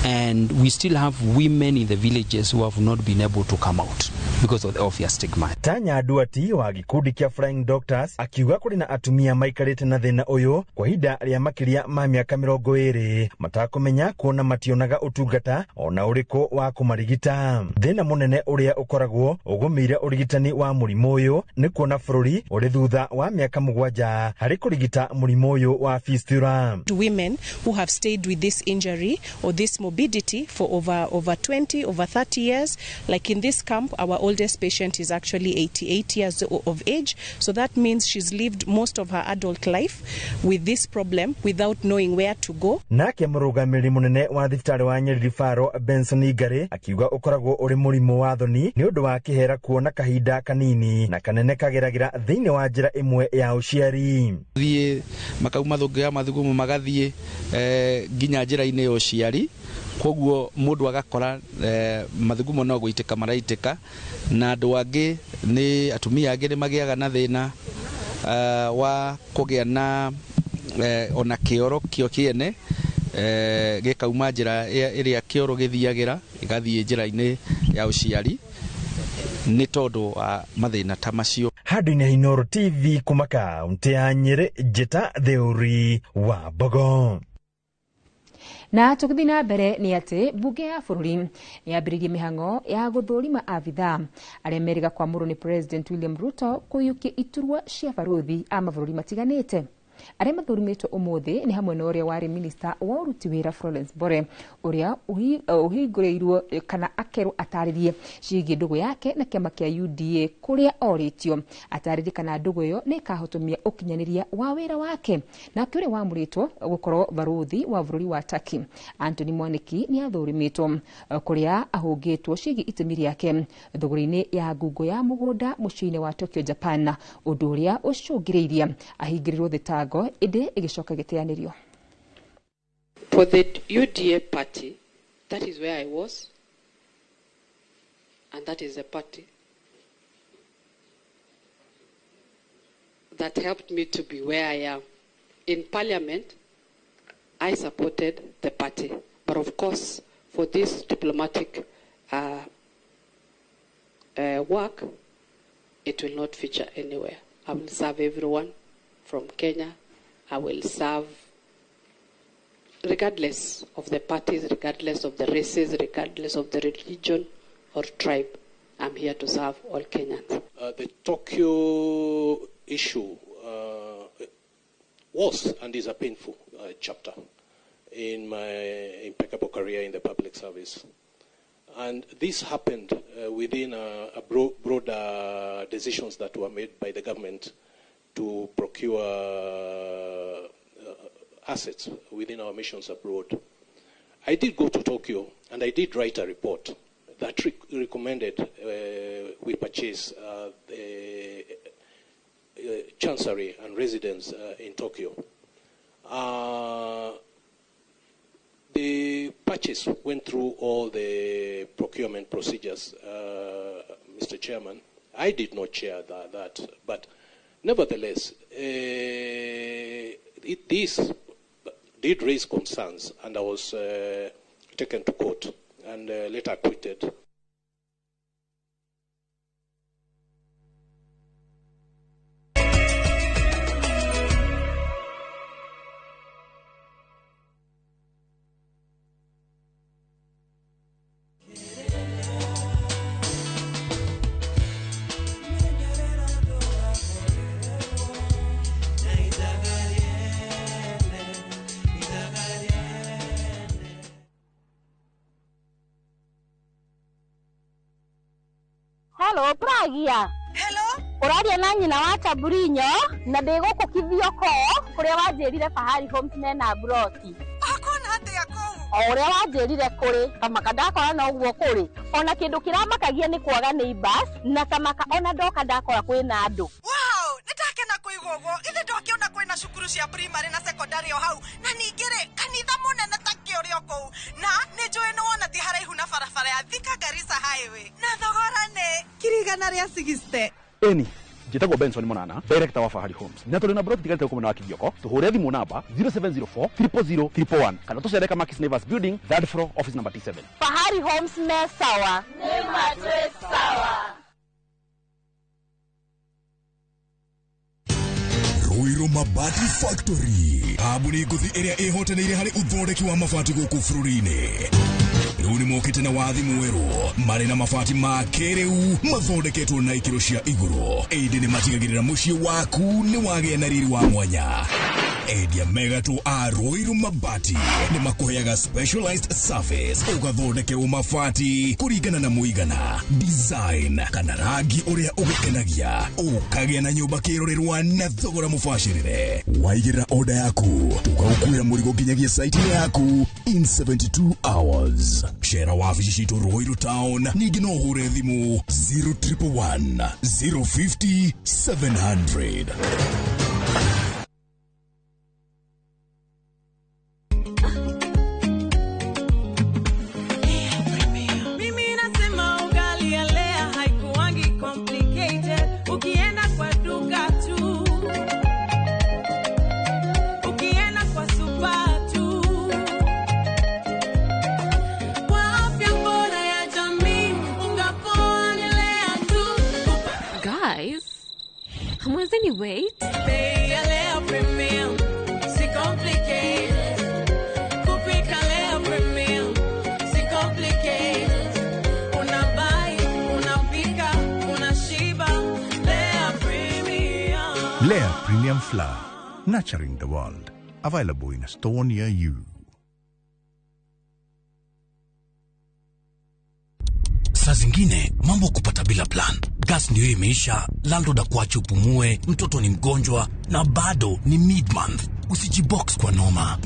and we still have women in the villages who have not been able to come out because of the obvious stigma. Tanya Duati wa gĩkundi kĩa Flying Doctors akiuga kũrĩ na atumia maikarĩte na thĩna ũyũ kwa ihinda rĩa makĩria ma mĩaka 20 matakũmenya kuona mationaga ũtungata ona ũrĩkũ wa kũmarigita. Thĩna mũnene ũrĩa ũkoragwo ũgũmĩire ũrigitani wa mũrimũ ũyũ nĩ kuona bũrũri ũrĩ thutha wa mĩaka 7 harĩ kũrigita mũrimũ ũyũ wa fistula. Women who have stayed with this injury or this morbidity for over 20, over 30 years. Like in this camp, our oldest patient is actually 88 years of age. So that means she's lived most of her adult life with this problem without knowing where to go. Nake mũrũgamĩrĩri mũnene wa thibitarĩ wa Nyeri Referral Benson Igare akiuga ũkoragwo ũrĩ mũrimũ wa thoni nĩ ũndũ wa kĩhera kuona kahinda kanini na kanene kageragĩra thĩinĩ wa njĩra ĩmwe ya ũciari. Thiĩ makauma thũngĩ ya mathugumo magathiĩ nginya njĩra-inĩ ya ũciari, koguo mũndũ agakora mathugumo no gũitĩka maraitĩka, na andũ angĩ nĩ atumia angĩ nĩ magĩaga na thĩna wa kũgĩa na ona kĩoro kĩo kĩene gĩkauma njĩra ĩrĩa kĩoro gĩthiagĩra gĩgathiĩ njĩra-inĩ ya ũciari. Nĩ tondũ wa mathĩna ta macio. Handũ-inĩ ha Inooro TV kuma kaunti ya Nyĩrĩ, Njĩta Theuri wa Mbogo. Na tũgĩthiĩ na mbere nĩ atĩ mbunge ya bũrũri nĩ yambĩrĩirie mĩhang'o ya gũthũrima abithaa arĩa merĩga kwamũrwo nĩ President William Ruto kũiyũkia iturwa cia barũthi a mabũrũri matiganĩte. Arĩa mathũrimĩtwo ũmũthĩ nĩ hamwe na ũrĩa warĩ minista wa ũruti wĩra Florence Bore, ũrĩa ũhingũrĩirwo kana akerwo atarĩrie ciĩgiĩ ndũgũ yake na kĩama kĩa UDA kũrĩa orĩtio atarĩrie kana ndũgũ ĩyo nĩ ĩkahotomia ũkinyanĩria wa wĩra wake. Nake ũrĩa wamũrĩtwo gũkorwo barũthi wa bũrũri wa Turkey Anthony Mwaniki nĩ athũrimĩtwo kũrĩa ahũngĩtwo ciĩgiĩ itemi rĩake thũgũrĩ-inĩ ya ngungo ya mũgũnda mũciĩ-inĩ wa Tokyo, Japan, ũndũ ũrĩa ũcũngĩrĩirie ahingĩrĩrwo thitango ĩndĩ ĩgĩcoka ĩgĩteanĩrio. For the UDA party, that is where I was, and that is the party that helped me to be where I am. In parliament, I supported the party, but of course, for this diplomatic work, it will not feature anywhere. I will serve everyone from Kenya. I will serve regardless of the parties, regardless of the races, regardless of the religion or tribe. I'm here to serve all Kenyans. The Tokyo issue was and is a painful chapter in my impeccable career in the public service. And this happened within a broader decisions that were made by the government to procure assets within our missions abroad. I did go to Tokyo and I did write a report that recommended we purchase the chancery and residence in Tokyo. The purchase went through all the procurement procedures, Mr. Chairman. I did not chair that, but nevertheless, this did raise concerns, and I was taken to court and later acquitted. Hello, Pragia. Hello. Ũraria na nyina wa Taburinyo na ndĩ gũkũ Kithioko kũrĩa wanjĩrire Fahari Homes mena mburoti. Ũkuona atĩa kũu? O ũrĩa wanjĩrire kũrĩ, kamaka ndakora no ũguo kũrĩ. Ona kĩndũ kĩramakagia nĩ kwaga neighbors na tamaka ona ndoka ndakora kwĩna andũ. Wow, nĩndakena kũigua ũguo. Ithe ndwakĩona kwĩna cukuru cia primary na secondary o hau na ningĩ rĩ kanitha mũnene ta kĩũrĩ o kũu na nĩnjũĩ nĩwona ti haraihu na barabara ya Thika Garissa Highway na thogora nĩ 160,000. Eni njĩtagwo Benson Monana, director wa Fahari Homes, na tũrĩ na broti tigarĩte gũkũ mwena wa Kithioko. Tũhũre thimũ namba 0704 000 111 kana tũcere Kamakis Neighbors Building, third floor, office number T7. Fahari Homes me sawa. Nĩ matwĩ sawa. Ruiru Mabati Factory, kambuni ngũthi ĩrĩa ĩhotanĩire harĩ ũthondeki wa mabati gũkũ bũrũri-inĩ. Rĩu nĩ mokĩte na wathi mwerũ marĩ na mabati ma kĩrĩu mathondeketwo na ikĩro cia igũrũ, ĩndĩ nĩ matigagĩrĩra mũciĩ waku nĩ wagĩa na riri wa mwanya. Endia megatũ a Ruiru Mabati nĩ makũheaga specialized service ũgathondekerwo mabati kũringana na mũigana, design kana rangi ũrĩa ũgũkenagia, ũkagĩa na nyũmba kĩrorerwa na thogora mũbacĩrĩre. Waigĩrĩra order yaku tũgagũkuĩra mũrigo nginyagia site yaku in 72 hours. Cera wabici citũ Ruiru Town, ningĩ no ũhũre thimũ 0111 050 700. Kwa afya bora ya jamii, unga poa ni Lea tu. Any weight? Bei ya Lea Premium si complicated. Kupika Lea Premium si complicated. Unabai, unapika, unashiba. Lea Premium. Lea Premium Flour, nurturing the world. Available in a store near you. Saa zingine mambo kupata bila plan. Gas ndio imeisha, landlord akuache upumue, mtoto ni mgonjwa na bado ni mid month. Usijibox kwa noma.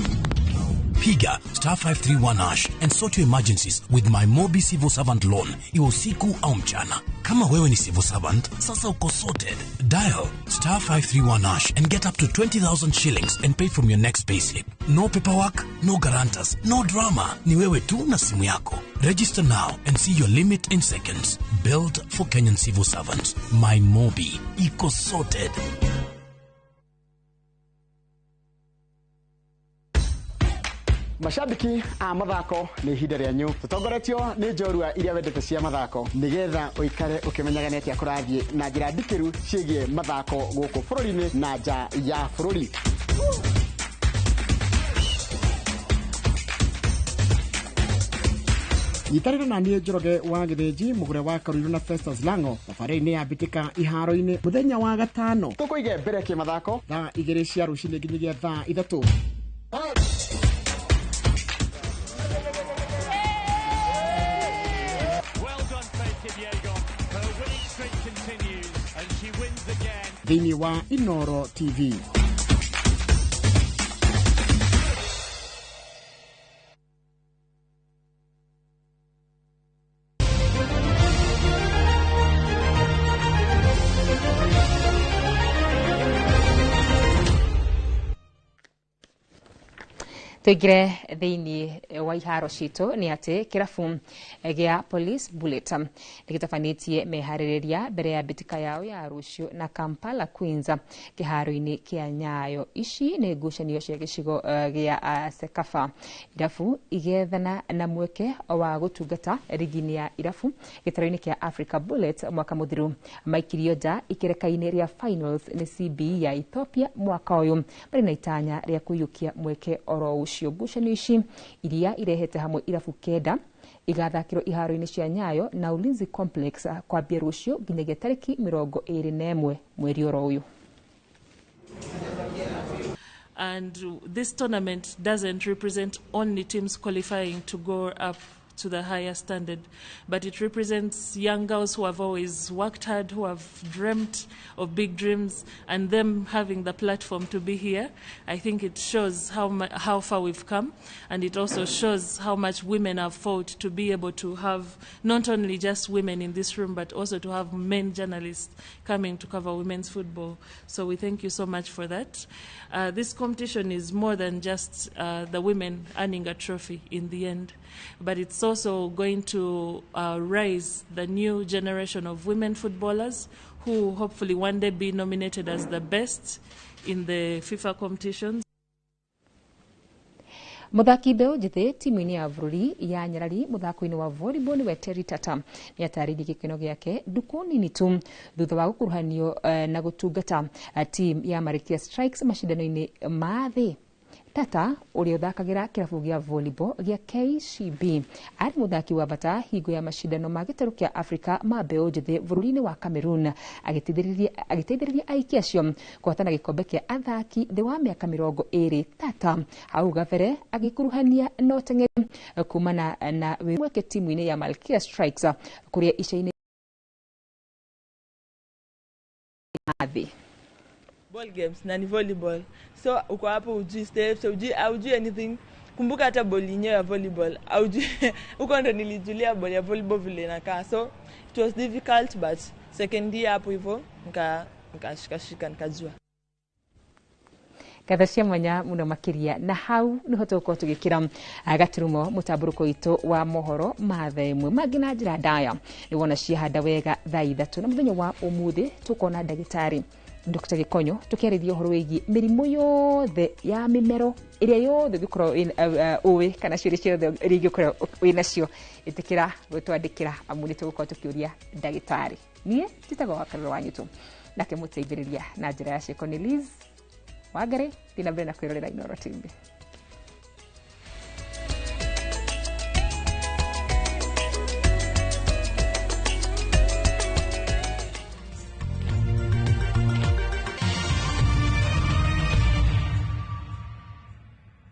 Piga *531# and sort your emergencies with my Mobi Civil Servant Loan, iwe usiku au mchana. Kama wewe ni civil servant, sasa uko sorted. Dial *531# and get up to 20,000 shillings and pay from your next payslip. No paperwork, no guarantors, no drama. Ni wewe tu na simu yako. Register now and see your limit in seconds. Built for Kenyan civil servants. My Mobi. Iko sorted. Mashabiki a mathako nĩ ihinda rĩanyu tũtongoretio nĩ njorua iria wendete cia mathako nĩgetha ũikare ũkĩmenyaga nĩ atĩa kũrathiĩ na njĩra ndikĩru ciĩgiĩ mathako gũkũ bũrũri-inĩ na nja ya bũrũri. Nyitanĩra na niĩ Njoroge wa Gĩthĩnji mũgũre wa Karuiru na Festus Lango thabarĩ-inĩ ya mbĩtĩka iharo-inĩ mũthenya wa gatano tũkũige mbere kĩmathako thaa 2 cia rũcinĩ nginyagia thaa 3. Thĩinĩ wa Inoro TV. Tuingire thiini wa iharo citũ nĩ atĩ kĩrabu gĩa Police Bullet nĩgĩtabanĩtie meharĩrĩria mbere ya mbĩtĩka yao ya rũciũ na Kampala Queens kĩharo-inĩ kĩa Nyayo. Ici nĩ ngucanio cia gĩcigo gĩa Sekafa. Irabu igethana na mweke wa gũtungata rigi-inĩ ya irabu gĩtarũ-inĩ kĩa Africa Bullet mwaka mũthiru. Maikirio nja ikereka-inĩ rĩa finals nĩ CBE ya Ethiopia mwaka ũyũ marĩ na itanya rĩa kũiyũkia mweke oro ũcio. Ngucanio ici iria irehete hamwe irabu 9 igathakĩrwo iharo-inĩ cia Nyayo na Ulinzi Complex kwambia rũciũ nginyagia tarĩki 21 mweri oro ũyũ. And this tournament doesn't represent only teams qualifying to go up to the higher standard, but it represents young girls who have always worked hard, who have dreamt of big dreams, and them having the platform to be here. I think it shows how far we've come, and it also shows how much women have fought to be able to have not only just women in this room, but also to have men journalists coming to cover women's football. So we thank you so much for that. This competition is more than just the women earning a trophy in the end, but it's also going to raise the new generation of women footballers who hopefully one day be nominated as the best in the FIFA competitions. Muthaki mbeũ njĩthĩ timu-inĩ ya bũrũri ya Nyarari mũthako-inĩ wa volleyball nĩwe Terry Tata nĩatarĩirie gĩkeno gĩake ndukũ nini tu thutha wa gũkuruhanio na gũtungata team ya Malkia Strikes macindano-inĩ ma thĩ. Tata ũrĩa ũthakagĩra kĩrabu gĩa volleyball gĩa KCB arĩ mũthaki wa bata hingo ya macindano ma gĩtarũ kĩa Africa ma mbeũ njĩthĩ bũrũri-inĩ wa Cameroon agĩteithĩrĩria aiki acio kũhotana gĩkombe kĩa athaki thĩ wa mĩaka 20. Tata hau gabere agĩkuruhania na ũteng'eri kumana na wĩra wake timu-inĩ ya Malkia Strikes kũrĩa ica-inĩ thĩ. Ball games na ni volleyball, so uko hapo ujui steps, ujui anything. Kumbuka hata ball yenyewe ya volleyball aujui. Huko ndo nilijulia ball ya volleyball vile inakaa, so it was difficult, but second year hapo hivyo nikashika nikajua. Ngatho cia mwanya muno makiria na hau niho tugukorwo tugikira gaturumo mutamburuko witu wa mohoro ma thaa ĩmwe mangĩ na njĩra ndaya nĩwona ciahanda wega thaa 3 na muthenya wa umuthi tukona ndagĩtarĩ Dr. Gikonyo tukiarĩria ũhoro wĩgiĩ mĩrimũ yothe ya mĩmero ĩrĩa yothe ũngĩkorwo ũĩ kana ciũria ciothe iria ũngĩkorwo wĩ nacio ĩtĩkĩra gwĩtwandĩkĩra amu nĩ tũgũkorwo tũkĩũria ndagĩtarĩ. Niĩ njĩtagwo Wakarũrũ wa Nyũtũ, Nake mũteithĩrĩria na njĩra ya ciĩko nĩ Liz Wangari. Thiĩ na mbere na kwĩrorera Inooro TV.